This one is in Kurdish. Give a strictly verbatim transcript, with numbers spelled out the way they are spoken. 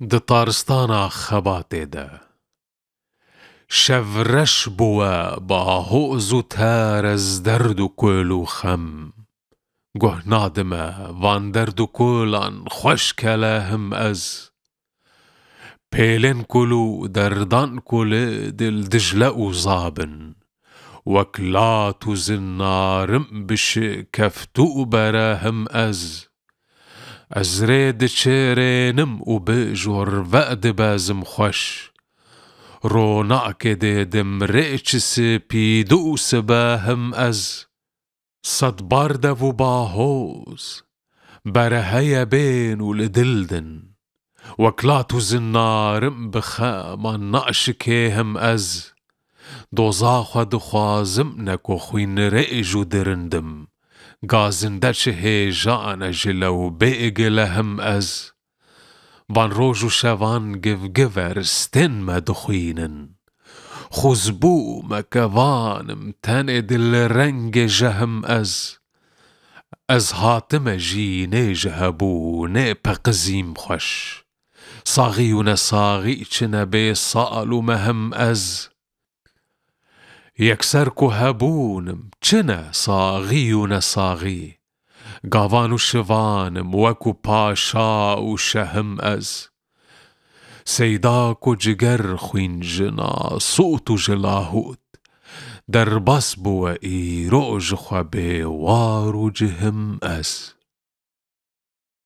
Di taristana xebatê de. Şev reş bûwe bahoz û ter ez derd û kul û xem. Guh nadime van derd û kulan xweş kele him ez. Pêlên kul û derdan kulê dil Dicle û zabin. Wek lat û zinarim bi şikeftû bere him ez. Ez rê diçirênim û bi jorve dibezim xweş. Ronakê dê dim rê çi spîdû sibe him ez. Sed bardev û bahoz, bere heye bên û li dil din. Wek lat û zinarim bi xema naşikê him ez. Doza xwe dixwazim ne ku xwîn rêj û dirindim. Gazinde çi hêjane ji lew bêgile him ez. Van roj û şevan givgiver stên me dixwînin. Xwizbû me kevanim tenê dil rengê jehim ez. Ez hatime jî nê ji hebûnê peqizîm xweş. Saxî û nesaxî çine bê sal û mehim ez. Yekser ku hebûnim, çine saxî û nesaxî. Gavan û şivanim wekû paşa û şehim ez. Seyda ku ciger xwîn jina sût û ji lahût. Derbas bûwe îro ji xwe bê war û cihim ez.